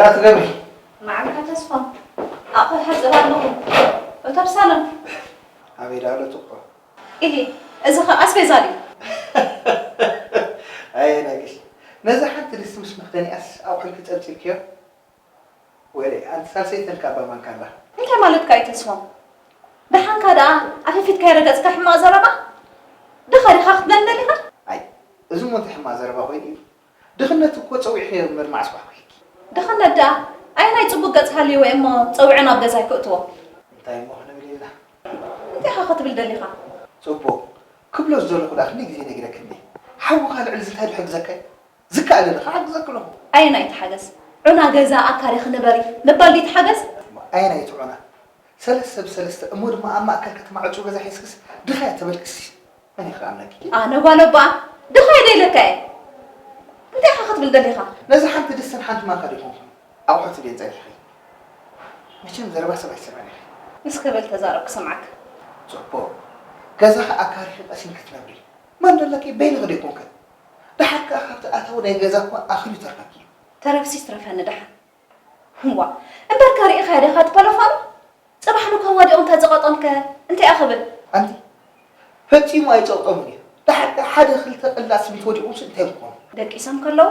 ራእቲ ገብሪ። መዓልካ ተስፋ ኣቑሑ ሓፅብ ኣለኹ። እቶ ብሳሎም። ኣበይ ዳሎ ጥቆ? ኢሂ፣ እዚ ኸ ኣስቤዛ ድዩ? ኣየ ነግሽ፣ ነዛ ሓንቲ ድስቲ ምስ መኽደኒኣስ ኣቑሑ ክፀብፂብክዮ? ወይለይ፣ ኣንቲ ሳልሰይተን ካባ ማንካ ኣላ። እንታይ ማለትካ እዩ ተስፎም? ደሓንካ ደኣ ኣፈፊትካ ይረገጽካ ሕማቕ ዘረባ? ድኻ ዲኻ ክትብለኒ ደሊኻ? ኣይ፣ እዚ እሞ እንታይ ሕማቕ ዘረባ ኮይኑ እዩ? ድኽነት እኮ ጸዊዕክዮ እምበር መዓስ ኳሕኩሕኪ። ድኽነት ደኣ ኣየናይ ጽቡቕ ገጽ ሃልይዎ እሞ ጸዊዐ ናብ ገዛይ ክእትዎ? እንታይ እሞ ክንብል ኢልና? እንታይ ኢኻ ክትብል ደሊኻ? ጽቡቕ፣ ክብሎ ዝደለኹ ደኣ ክንደይ ግዜ ነጊረኪ እንድየ። ሓውኻ ልዕሊ እዚ እንታይ ድሕግዘካ እዩ? ዝከኣለኒ ክሓግዘኪ ኣለኹ። ኣየናይ ተሓገዝ? ዑና ገዛ ኣካሪኺ ንበሪ ምባል ድዩ ተሓገዝ? ኣየናይ እቲ ዑና? ሰለስተ ብሰለስተ እሞ ድማ ኣብ ማእከል ከተማ ዕጹው ገዛ ሒዝክስ ድኻ እያ ተበልክሲ መን እዩ ክኣምነኪ? ኣነ ጓል ኣቦኣ ድኻ እየ ዶ ኢለካ እየ? እንታይ ኢኻ ክትብል ደሊኻ? ነዛ ሓንቲ ድስትን ሓንቲ ማንካ ዶ ይኮንኩን ኣቑሑት ድየን ጸኒሕኺ? መቸም ዘረባ ሰብ ኣይትሰምዕን ኢኺ። ምስ ክብል ተዛረብ ክሰምዓካ። ጽቡቕ። ገዛኺ ኣካሪኺ ቀሲንኪ ትነብሪ መን ደለኪ በይንኺ ዶ ይኮንክን? ደሓር ከኣ ካብቲ ኣታዊ ናይ ገዛ እኳ ኣኺሉ ይተርፈኪ እዩ። ተረፍሲ ይትረፈኒ ደሓን። እዋ እምበርከ ርኢኻዮ ዲኻ እቲ ፖለፋኑ? ጽባሕ ንግሆ ወዲቑ እንተዝቐጦምከ እንታይ እየ ክብል? ኣንቲ ፈጺሙ ኣይጸቕጦምን እዩ። ደሓር ከኣ ሓደ ክልተ ቅላስ ስሚንቶ ወዲቑምሲ እንታይ ምኾኑ? ደቂሶም ከለዉ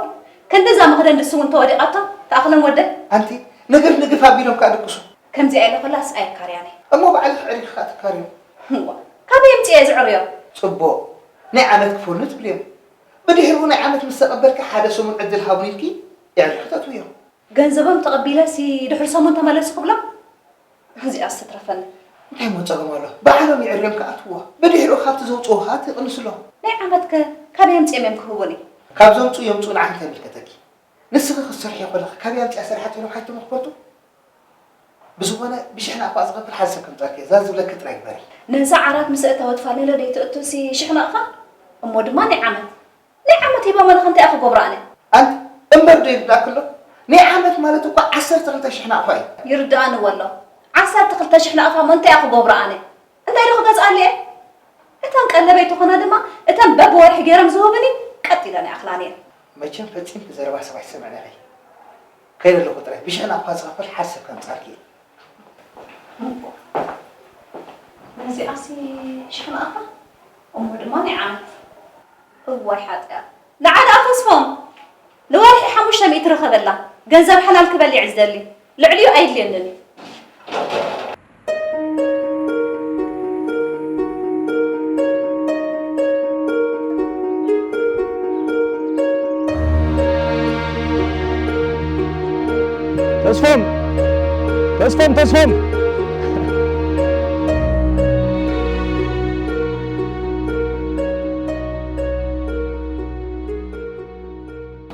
ክንድዛ መኽደን ድስቲ እውን እንተወዲቓቶም ትኣኽሎም ወደይ? ኣንቲ ነገር ንግፍ ኣቢሎም ከኣ ድቅሱ። ከምዚኣ ኢለ ከላስ ኣየካርያን እየ። እሞ ባዕልኺ ኣዕሪኺ ከኣ ትካርዮም። እዋ ካበይ ኣምጺኤ እየ ዘዕርዮ? ጽቡቕ ናይ ዓመት ክፈሉኒ ትብልዮም። ብድሕሪኡ ናይ ዓመት ምስ ተቐበልኪ ሓደ ሰሙን ዕድል ሃቡኒ ኢልኪ የዕሪኺ ተእትውዮም። ገንዘቦም ተቐቢለሲ ድሕሪ ሰሙን ተመለሱ ክብሎም? እዚኣስ ትትረፈኒ። እንታይ እሞ ጸገም ኣሎ? ባዕሎም የዕርዮም ክኣትውዋ። ብድሕሪኡ ካብቲ ዘውጽኡ ከኣ ትቕንስሎም። ናይ ዓመትከ ካበይ ኣምጺኦም እዮም ክህቡኒ? ካብ ዘምጽኡ የምጽኡ ንዓኺ እንታይ ይምልከተኪ? ንስኺ ክትሰርሕዮ ከለኺ ካበይ ኣምጺኣ ሰሪሓቶ ኢሎም ሓቲቶምኺ ይፈልጡ? ብዝኾነ ብሽሕ ናቕፋ ዝኸፍል ሓደ ሰብ ከምጻልኪ እየ። እዛ ዝብለኪ ጥራይ ግበሪ። ነዛ ዓራት ምስ ኣእተወት ፋኔሎ ደይትእቱሲ ሽሕ ናቕፋ? እሞ ድማ ናይ ዓመት። ናይ ዓመት ሂቦ መለኸ እንታይ እየ ክገብሮ ኣነ? ኣንቲ እምበር ዶ ይርዳእኪ ኣሎ? ናይ ዓመት ማለት እኮ ዓሰርተ ክልተ ሽሕ ናቕፋ እዩ። ይርድኣኒ እወ ኣሎ። ዓሰርተ ክልተ ሽሕ ናቕፋ እሞ እንታይ እየ ክገብሮ ኣነ? እንታይ ዶ ክገዝኣሉ እየ? እተን ቀለበይ ተኾና ድማ እተን በብወርሒ ገይሮም ዝህቡኒ ቀጥ ኢለን ኣይኣኽላን እየን። መቸም ፈጺምኪ ዘረባ ሰብ ኣይትሰምዕን ኢኺ። ከይደ ኣለኹ ጥራይ ብሽሕ ናቕፋ ዝኸፍል ሓደ ሰብ ከምጻልኪ እየ። ነዚኣሲ ሽሕ ናቕፋ እሞ ድማ ናይ ዓመት። እዋይ ሓጥያ ንዓ ደኣ ተስፎም ንወርሒ ሓሙሽተ ሚእቲ ርኸበላ ገንዘብ ሓላል ክበሊዕ ዝደሊ ልዕሊኡ ኣየድልየንን እዩ። ተስፎም ተስፎም ተስፎም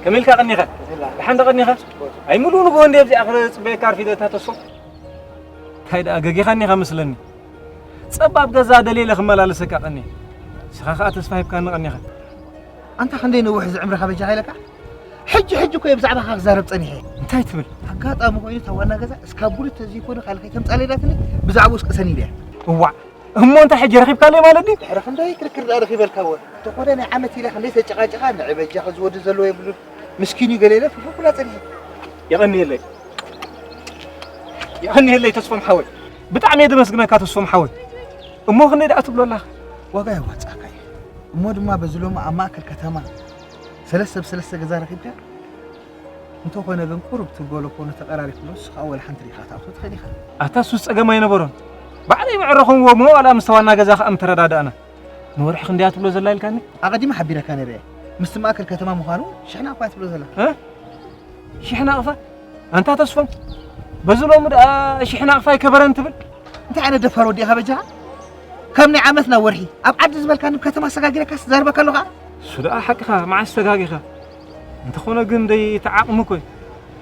ከመይ ኢልካ ቀኒኻ? ደሓን ዶ ቀኒኻ? ኣይ ምሉእ ንግሆ እንድየ ኣብዚኣ ክጽበየካ ኣርፊደ እታ ተስፎም። እንታይ ደኣ ገጊኻ እኒኻ መስለኒ። ጸባብ ገዛ ደልየ ኢለ ክመላለሰካ ቀንየ። ንስኻ ከኣ ተስፋ ሂብካኒ ቀኒኻ። ኣንታ ክንደይ ነዊሕ እዚ ዕምርኻ በጃኻ ኢለካ? ሕጂ ሕጂ እኮ እየ ብዛዕባኻ ክዛረብ ጸኒሐ። እንታይ ትብል? ኣጋጣሚ ኮይኑ እታ ዋና ገዛ እስካብ ብሉት ተዘይኮነ ካልእ ከይተምጻለይ ኢላትኒ ብዛዕባኡ እስቅሰኒ ኢለያ። እዋእ እሞ እንታይ ሕጂ ረኺብካለይ ማለት ድዩ? ድሕሪ ክንደይ ክርክር ደኣ ረኺበልካ እወ። እንተኾነ ናይ ዓመት ኢለ ክንደይ ተጨቓጨቓ ንዒ በጃኺ ዝወዲ ዘለዎ የብሉን። ምስኪን እዩ ገለ ኢለ ፍርፍር ኩላ ጸኒሐ። የቐንየለይ። የቐንየለይ ተስፎም ሓወይ። ብጣዕሚ እየ ደመስግነካ ተስፎም ሓወይ። እሞ ክንደይ ደኣ ትብሎ ኣለኻ? ዋጋ የዋጽኣካ እዩ። እሞ ድማ በዚ ሎሚ ኣብ ማእከል ከተማ ሰለስተ ብሰለስተ ገዛ ረኺብካ? እንተኾነ ግን ቁሩብ ትበሎ እኮ ንተቐራሪብክሎ ንሱ ኸኣ ወላ ሓንቲ ርኢኻ ክትኣትዎ ትኽእል ኢኻ። ኣታ እሱስ ጸገም ኣይነበሮን። ባዕለይ ምዕረኹምዎ እሞ ዋላ ምስታ ዋና ገዛ ኸኣ ምተረዳዳእና። ንወርሒ ክንደይ እያ ትብሎ ዘላ ኢልካኒ? ኣቐዲመ ሓቢረካ ነይረ እየ። ምስቲ ማእከል ከተማ ምዃኑ ሽሕ ናቕፋ እያ ትብሎ ዘላ። እ? ሽሕ ናቕፋ? ኣንታ ተስፎም፣ በዚ ሎሚ ደኣ ሽሕ ናቕፋ ኣይከበረን ትብል? እንታይ ዓይነት ደፋር ወዲ ኢኻ በጃኻ? ካብ ናይ ዓመት ናብ ወርሒ ኣብ ዓዲ ዝበልካኒ ከተማ ኣሰጋጊረካስ ትዛረበካ ኣለኻ? እሱ ደኣ ሓቅኻ፣ መዓስ ተጋጊኻ? እንተኾነ ግን ደይ እቲ ዓቕሚ እኮ እዩ።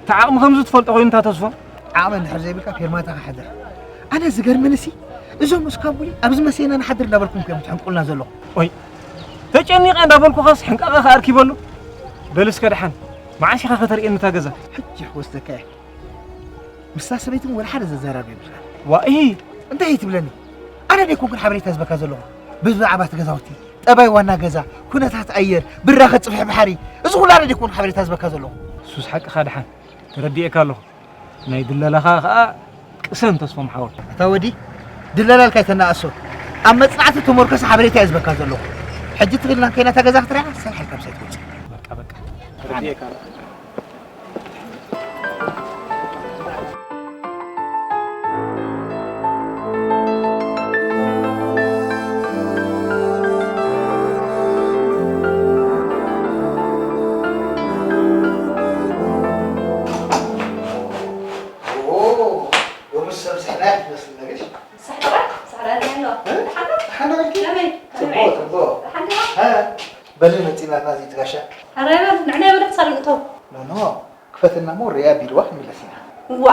እቲ ዓቕሚ ከምዚ ትፈልጦ ኮይኑ እንታ ተስፎም? ዓቕሚ እንድሕር ዘይብልካ ፌርማታኻ ሕደር። ኣነ ዝገርመኒሲ እዞም እስካቡሊ ኣብዚ መሰየና ንሓድር እንዳበልኩም እኮ እዮም ትሕንቁልና ዘለኹም። ኦይ ተጨኒቐ እንዳበልኩኻስ ሕንቃቐ ከኣ ኣርኪበሉ። በል እስከ ደሓን መዓስ ኢኻ ከተርእየኒ እታ ገዛ? ሕጂ ክወስደካ እየ። ምስታ ሰበይቲ እውን ወላ ሓደ ዘዘራርብ የብልካን። ዋኢ! እንታይ እዩ ትብለኒ? ኣነ ደይኮንኩን ሓበሬታ ዝህበካ ዘለኹ ብዛዕባ እቲ ገዛውቲ፣ ጠባይ ዋና ገዛ፣ ኩነታት ኣየር፣ ብራኸ ጽፍሒ ባሕሪ፣ እዚ ኩሉ ኣነ ደይኮንኩን ሓበሬታ ዝህበካ ዘለኹ። እሱስ ሓቅኻ ደሓን። ተረዲኤካ ኣለኹ። ናይ ድለላኻ ኸኣ ቅሰን ተስፎም ሓወል። ኣታ ወዲ፣ ድለላልካ ኣይተናእሶ። ኣብ መጽናዕቲ ተመርኮሰ ሓበሬታ እየ ዝበካ ዘለኹ። ሕጂ ትኽእል ናንከይና ተገዛ ክትሪኣ ሰልሓልካ ምሳይ ትወጽእ። በቃ፣ በቃ። ተረዲኤካ ኣለኹ። ሎምስ ሰብ ስሕናያ ትመስል ነግሽ። ሳሕራ፣ ሳሕራ እንታይ ኣለዋ? እ? ደሓን ዶ? ደሓን ዶ ኢልኪ? ከመይ? ጽቡቕ፣ ከመይ? ጽቡቕ። ደሓን ዲኻ? እ? በሊ መጺናትና እዚ ትጋሻ። ሕራይ በል፣ ንዕናይ በል ሳሎን እቶ። ኖ፣ ኖ፣ ክፈትና እሞ ሪኣ ቢልዋ ክንምለስ ኢና። ዋ፣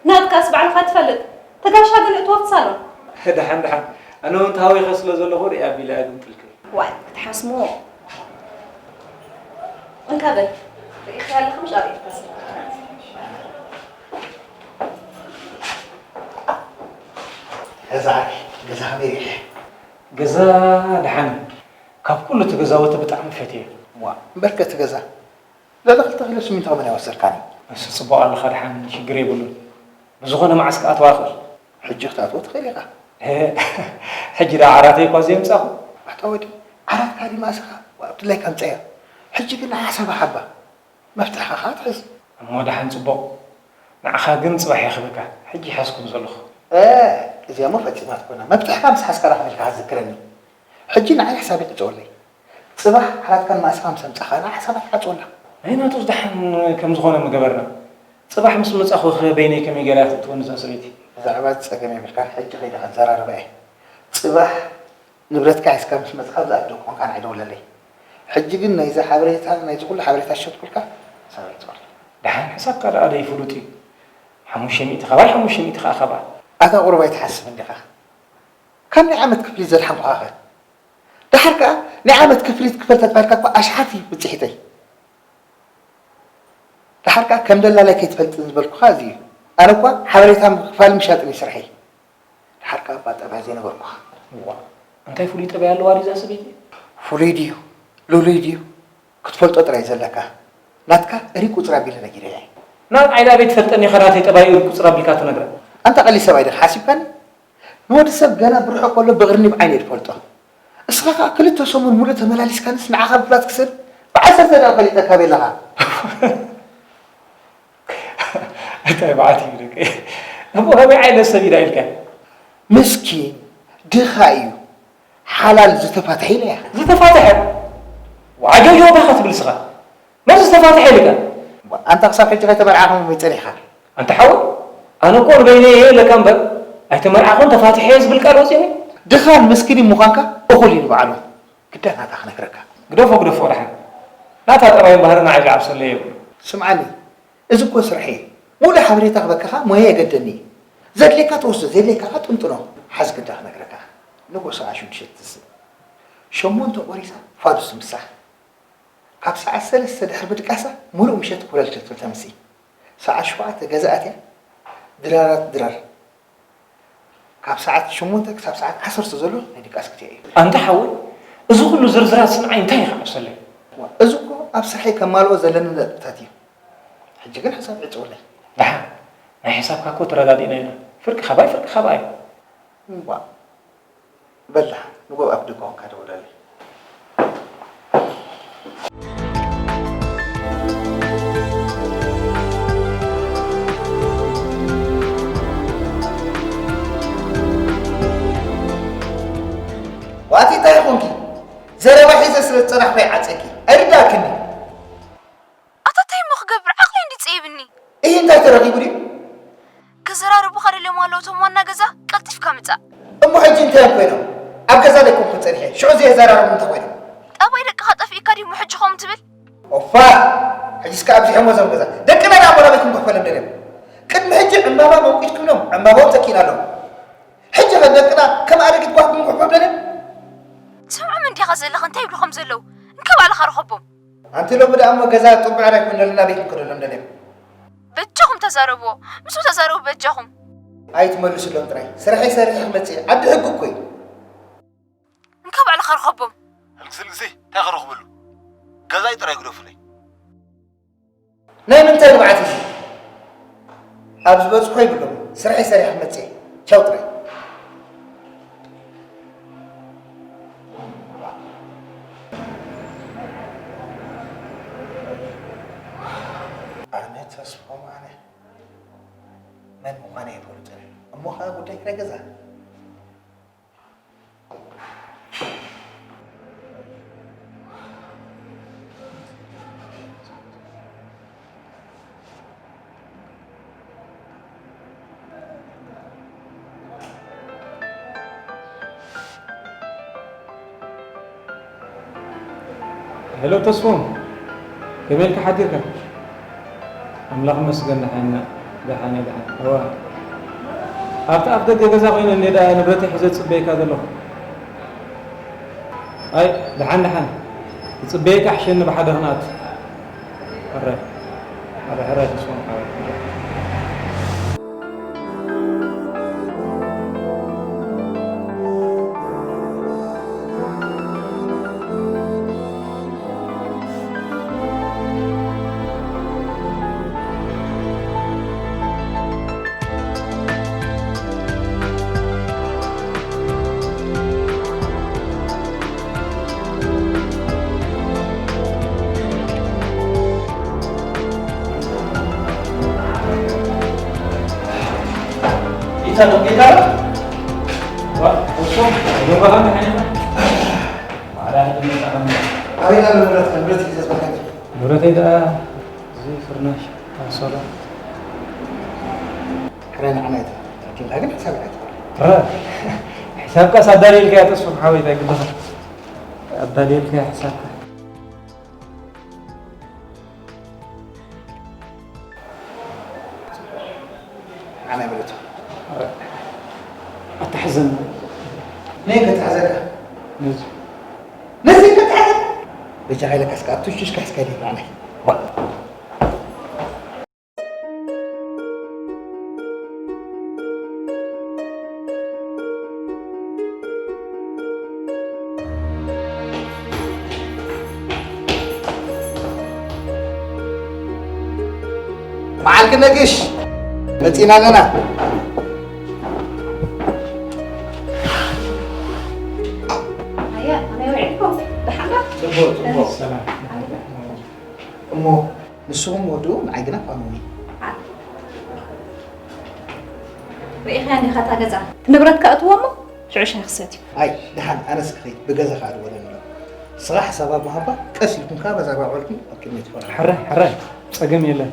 ናትካስ ባዕልኻ ትፈልጥ። ተጋሻ ግን እቶ ኣብቲ ሳሎን። ደሓን፣ ደሓን። ኣነ እውን ተሃዊኸ ስለ ዘለኹ ሪኣ ቢላ እያ ግን ጥልቅል። ዋይ፣ ክትሓስሞ። እንካ በል፣ ርኢኺ ኣለኺ ምሽ ኣርእየካ ስለ። ገዛ፣ ገዛ ከመይ ርኢኺ? ገዛ ደሓን። ካብ ኩሉ እቲ ገዛውቲ ብጣዕሚ ፈትየ። ዋ፣ እምበርከ እቲ ገዛ። ልዕሊ ክልተ ኪሎ ሲሚንቶ ከመን ኣይወሰድካኒ? እሱ ጽቡቕ ኣለኻ፣ ደሓን ሽግር የብሉን። ብዝኾነ መዓስ ክኣትዋ እኽእል? ሕጂ ክትኣትዎ ትኽእል ኢኻ። ሕጂ ደኣ ዓራተይ እኳ ዘየምጻኹ። ኣታ ወዲ፣ ዓራትካ ዲማ እስኻ ኣብ ድላይካ ኣምጻዮ። ሕጂ ግን ሓሳብ ሓባ፣ መፍትሕኻ ከኣ ትሕዝ። እሞ ደሓን ጽቡቕ። ንዓኻ ግን ጽባሕ የኽብካ። ሕጂ ሓዝኩም ዘለኹ። እ፣ እዚኣ እሞ ፈጺማ ትኮና። መፍትሕካ ምስ ሓዝካ ዳኣ ከመልካ ዝዝክረኒ። ሕጂ ንዓይ ሓሳብ ይዕጸወለይ። ጽባሕ ዓራትካን ማእስኻ ምስ ኣምጻኻ ንዓ ሓሳባት ይዓጽወላ። ናይ ናቱስ ደሓን ከም ዝኾነ ምገበርና። ጽባሕ ምስ መጻኹ ኸ በይነይ ከመይ ገይራ ክትእትወኒ እዛ ሰበይቲ? ብዛዕባ እዚ ጸገም የብልካን፣ ሕጂ ከይደ ከዘራርባ እየ። ጽባሕ ንብረትካ ሒዝካ ምስ መጻኻ ብዛዕባ ደቁ ኮንካ ንዓይ ደውለለይ። ሕጂ ግን ናይዚ ሓበሬታ፣ ናይዚ ኩሉ ሓበሬታ ዝሸጥኩልካ ሓሳብ ይዕጽወለይ። ደሓን ሕሳብካ ደኣ ደይ ፍሉጥ እዩ። ሓሙሽተ ሚእቲ ካባይ ሓሙሽተ ሚእቲ ከኣ ካባኣ። ኣታ ቁሩብ ኣይትሓስብን ዲኻ? ካብ ናይ ዓመት ክፍሊት ዘድሓንኩኻኸ? ደሓር ከኣ ናይ ዓመት ክፍሊት ክፈል ተባሂልካ እኳ ኣሽሓት እዩ ብጽሒተይ። ደሓር ከኣ ከም ደላላይ ከይትፈልጥን ዝበልኩኻ እዚ እዩ። ኣነ እኳ ሓበሬታ ምክፋል ምሻጥን እዩ ስርሐይ። ደሓር ከኣ እባ ጠባይ ዘይነገርኩኻ። እዋ፣ እንታይ ፍሉይ ጠባይ ኣለዋ ድዩ እዛ ሰበይቲ? ፍሉይ ድዩ? ልሉይ ድዩ? ክትፈልጦ ጥራይ ዘለካ። ናትካ ሪቅ ቁጽር ኣቢለ ነጊረያ እየ። ናብዓይ ዳ ኣበይ ትፈልጠኒ ኢኻ ናተይ ጠባይ ሪቅ ቁጽር ኣቢልካ ትነግራ? ኣንታ ቀሊል ሰብኣይ ዲኻ ሓሲብካኒ? ንወዲ ሰብ ገና ብርሑቕ ከሎ ብቕርኒ ብዓይኒ እየ ዝፈልጦ። እስኻ ከኣ ክልተ ሰሙን ሙሉእ ተመላሊስካንስ ንዓኻ ምፍላጥ ክስእል ብዓሰርተ ደቂቕ ፈሊጠካ ኣበይ ኣለኻ? እንታይ መዓት እዩ ደቂ? እሞ ከመይ ዓይነት ሰብ ኢና ኢልካ? ምስኪን፣ ድኻ እዩ። ሓላል ዝተፋትሐ ኢለያ። ዝተፋትሐ? ዋዓገብ ዮታ ክትብል ስኻ። መን ዝተፋትሐ ኢልካ? ኣንታ ክሳብ ሕጂ ከይተመርዓኻ ከመይ ጸኒሕካ? ኣንታ ሓወይ፣ ኣነ እኮ ንበይነይ እየ ኢለካ እምበር፣ ኣይተመርዓኹን ተፋቲሐ እየ ዝብል ቃል ወጺኡኒ። ድኻን ምስኪንን ምዃንካ እኹል እዩ ንባዕሉ። ግዳ ናታ ክነግረካ። ግደፎ፣ ግደፎ ደሓን። ናታ ጠባይን ባህርን ንዓይ ዝዓብሰለይ የብሉን። ስምዓኒ፣ እዚ እኮ ስርሐይ እዩ። ሙሉእ ሓበሬታ ክበካኻ ሞያ የገደኒ እዩ። ዘድልየካ ትወስዶ፣ ዘድልየካ ከኣ ጥንጥኖ። ሓዝ ግዳ ክነግረካ። ንግሆ ሰዓት ሽዱሽተ ትስእ። ሸሞንተ ቆሪሳ ፋዱስ ትምሳሕ። ካብ ሰዓት ሰለስተ ድሕሪ ምድቃሳ ሙሉእ ምሸት ኮለል ክትብል ተምሲ። ሰዓት ሸውዓተ ገዛ ኣትያ ድራራት ድራር። ካብ ሰዓት ሸሞንተ ክሳብ ሰዓት ዓሰርተ ዘሎ ናይ ድቃስ ግዜ እዩ። ኣንታ ሓወይ፣ እዚ ኩሉ ዝርዝራት ስንዓይ እንታይ እዩ ክዓብሰለይ? ዋ፣ እዚ እኮ ኣብ ስርሐይ ከማልኦ ዘለኒ ነጥብታት እዩ። ሕጂ ግን ሕሳብ ዕጽውለይ። ደሓን፣ ናይ ሕሳብካ እኮ ተረዳዲእና ኢና። ፍርቂ ካባይ፣ ፍርቂ ካባይ። እምቧእ። በል ደሓን፣ ንጎ ኣብ ደገ ኮንካ ደውለለይ። ዋቲ እንታይ ኾንኪ? ዘረባ ሒዘ ስለ ዝጸናሕኩ ይዓጸኪ። ኣይርዳእክኒ። ኣታ እንታይ እሞ ክገብር? ዓቕለይ እንዲ ጸይብኒ። እሂ እንታይ ተረኺቡ ድዩ? ክዘራረቡኻ ደልዮም ኣለዉ እቶም ዋና ገዛ፣ ቀልጢፍካ ምጻእ። እሞ ሕጂ እንታይ እዮም ኮይኖም? ኣብ ገዛ ደይኮንኩን ጸኒሐ፣ ሽዑ ዘየዘራርቡ እንታይ ኮይኖም? ጠባይ ደቅኻ ጠፊእካ ድዩ እሞ ሕጂ ከምኡ ትብል? ኦፋ! ሕጂስ ከኣ ኣብዚሖሞ እዞም ገዛ። ደቅና ደኣ እሞ ናበይ ክንጉሕፈሎም ደልዮም? ቅድሚ ሕጂ ዕምባባ መውቂጥኩምሎም፣ ዕምባባኦም ተኪእና ኣለዉ። ሕጂ ኸ ደቅና ከም ኣረጊት ጓል ክንጉሕፎም ደልዮም? ትሰምዖም እንዲኻ ዘለኻ እንታይ ይብሉ ከም ዘለዉ? እንካ ባዕልኻ ርኸቦም። ኣንቲ ሎሚ ደኣ እሞ ገዛ ጥቡዕ ራይ ኮይነልና ቤት ንከደሎም ደልዮም። በጃኹም ተዛረብዎ። ምስኡ ተዛረቡ በጃኹም። ኣይትመልስሎም ጥራይ። ስራሐይ ሰሪሐ ክመጽእ እየ። ዓዲ ሕጊ እኮ እዩ። እንካ ባዕልኻ ርኸቦም። ህልግስልግሲ እንታይ ክረኽበሉ? ገዛይ ጥራይ ግደፉለይ። ናይ ምንታይ ንብዓት እዚ? ኣብ ዝበጽሖ ይብሎም፣ ስራሐይ ሰሪሐ ክመጽእ እየ። ቻው ጥራይ። ኣነ ተስፎም ኣነ መን ምዃነይ ኣይፈልጥን። እሞ ኸኣ ጉዳይ ክራይ ገዛ። ሄሎ ተስፎም፣ ከመይ ኢልካ ሓዲርካ? ኣምላኽ ይመስገን፣ ደሓን ኢና። ደሓን እየ፣ ደሓን። እዋ፣ ኣብቲ ኣፍ ደገ ገዛ ኮይነ እንደ ደኣ ንብረተይ ሒዘ ዝጽበየካ ዘለኹ። ኣይ፣ ደሓን፣ ደሓን። ክጽበየካ ሕሸኒ፣ ብሓደ ክንኣቱ። ሕራይ፣ ሕራይ፣ ሕራይ፣ ተስፎም ሓወይ፣ ሕራይ። ኢታ ደቂቃ ዋ፣ እሱ ደንጓኻ መሓኒኻ። ማዕዳ ህድመት ኣቐምጥ። ኣበይ ኣሎ ንብረትካ? ንብረት ሒዘ ዝበልካኒ። ንብረተይ ደኣ እዚ ፍርናሽ፣ ኣንሶላ። ሕረ ንዓና ኣይትበል። ኣኪልካ ግን ሕሳብ ኣይትበል። ሕረ፣ ሕሳብካስ ኣዳልየልካዮ ተስፉ ሓወይ፣ እንታይ ግድኻ? ኣዳልየልካዮ ሕሳብካ። ዓና ይበለቶ። ኣታሕዘን። ነይ ከተሕዘካ? ነዚ። ነዚ ከተሕዘካ? በጃኻ ኢለካ እስከ ኣብቲ ሽሽ ካሕስካ ይደይ ንዓናይ። ዋ። መዓልኪ ነጊሽ መጺና ኣለና። ኣያ፣ ኣነ ወዒድኩም። ደሓን ዶ? ጽቡቕ፣ ጽቡቕ። ሰላም። እሞ ንስኹም ወድኡ ንዓይ ግና ፋኑኒ። ርኢኻ እንዲኻ እታ ገዛ። ንብረትካ እትዎ እሞ ሽዑ ሻሂ ክሰትዩ። ኣይ፣ ደሓን ኣነስ ክኸይድ ብገዛ ከኣ ድወለኒ ኣሎ። ንስኻ ሓሳብ ኣብ ምሃባ ቀስ ኢልኩም ከኣ በዛ ባዕልኩም ኣብ ቅድሚት ትኾኑ። ሕራይ፣ ሕራይ፣ ጸገም የለን።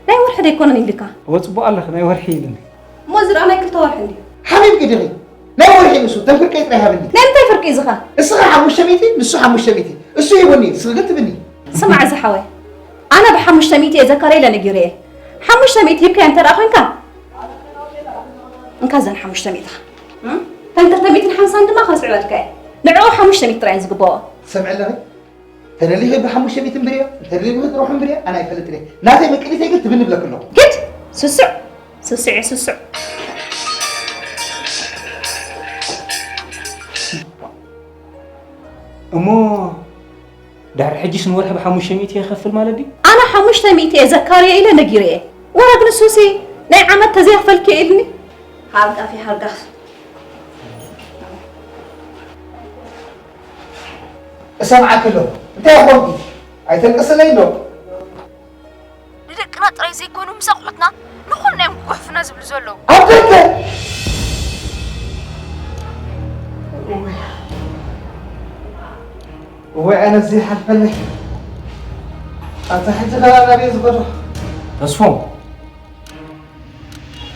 ናይ ወርሒ ዶ ኣይኮነን ኢልካ? እወ፣ ጽቡቕ ኣለኺ፣ ናይ ወርሒ ኢልኒ። እሞ እዚ ደኣ ናይ ክልተ ወርሒ እንድዩ። ሓቢብኪ ዲኺ? ናይ ወርሒ ንሱ፣ ተን ፍርቀይ ጥራይ ሃብኒ። ናይ ምንታይ ፍርቂ እዚ ኸ? እስኻ ሓሙሽተ ሚእቲ፣ ንሱ ሓሙሽተ ሚእቲ። እሱ ሂቡኒ፣ ንስኺ ግን ትብኒ። ስማዕ ዝሓወይ፣ ኣነ ብሓሙሽተ ሚእቲ እየ ዘካርየ ኢለ ነጊረየ። ሓሙሽተ ሚእቲ ሂብካዮ እንተ ደኣ ኮይንካ፣ እንካ እዘን ሓሙሽተ ሚእትኻ። እም? እተን ክልተ ሚእትን ሓምሳን ድማ ከም ስዕበልካ እየ። ንዕኡ ሓሙሽተ ሚእቲ ጥራይ እየን ዝግብኦ። ትሰምዒ ኣለኺ? ተደሊኺ ብሓሙሽተ ሚእቲ እምብርዮ፣ እንተደሊኺ ብኽልተ ርብሑ እምብርዮ፣ ኣነ ኣይፈልጥን እየ። ናተይ መቅኒተይ ግን ትብኒ ብለኪ ኣለኹ። ግድ! ስሱዕ! ስሱዕ እየ፣ ስሱዕ። እሞ ድሕሪ ሕጂስ ንወርሒ ብሓሙሽተ ሚእቲ እየ ክኸፍል ማለት ድዩ? ኣነ ሓሙሽተ ሚእቲ እየ ዘካርዮ ኢለ ነጊረየ። ወረግ ንሱሲ ናይ ዓመት ተዘይኸፈልክዮ ኢልኒ። ሃርጋፍ ይሃርጋፍ። እሰምዓኪ ኣለኹ። እንታይ ኮንኪ? ኣይተልቅስለይ እንዶ። ንደቅና ጥራይ ዘይኮኑ፣ ምስ ኣቑሑትና ንኹሉ እዮም ክጉሕፉና ዝብሉ ዘለዉ። ኣብ ደገ! እወ፣ ኣነ እዚ ይሓልፈለይ። ኣታ ሕጂ ኸኣ ናበይ ዝኸዶ? ተስፎም፣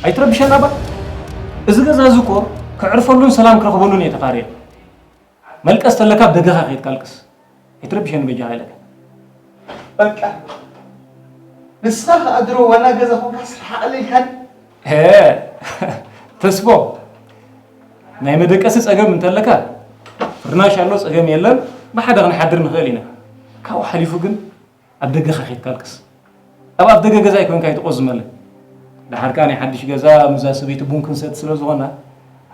ኣይትረብሸና እባ። እዚ ገዛ እዚ እኮ ከዕርፈሉን ሰላም ክረኽበሉን እየ ተኻርየ። መልቀስ ተለካ ኣብ ደገኻ ከይድ ካልቅስ። ኣይትረብሸኒ በጃኻ ኢለካ። በቃ። ንስኻ ኸኣ ድሮ ዋና ገዛ ኾንካ ስራሕ ኣቕሊልካኒ። ሄ፣ ተስፎ፣ ናይ መደቀሲ ጸገም እንተለካ፣ ፍርናሽ ኣሎ፣ ጸገም የለን፣ ብሓደ ክንሓድር ንኽእል ኢና። ካብኡ ሓሊፉ ግን ኣብ ደገኻ ከይድ ካልቅስ። ኣብ ኣፍ ደገ ገዛ ኣይኮንካ ኣይትቆዝመለይ። ደሓር ከኣ ናይ ሓድሽ ገዛ ምስዛ ሰበይቲ ቡን ክንሰቲ ስለ ዝኾና፣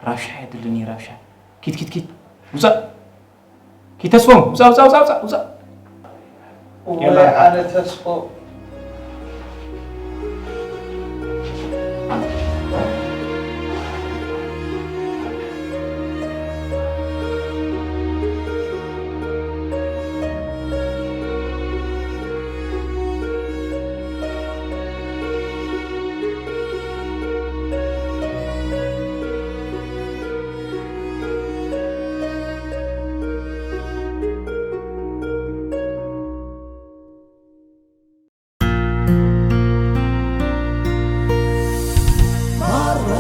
ራብሻ የድልን እዩ፣ ራብሻ። ኪድ፣ ኪድ፣ ኪድ። ውጻእ። ኪድ ተስፎም፣ ውጻእ፣ ውጻእ፣ ውጻእ፣ ውጻእ፣ ውጻእ። ወይ ኣነ ተስፎ። ማራ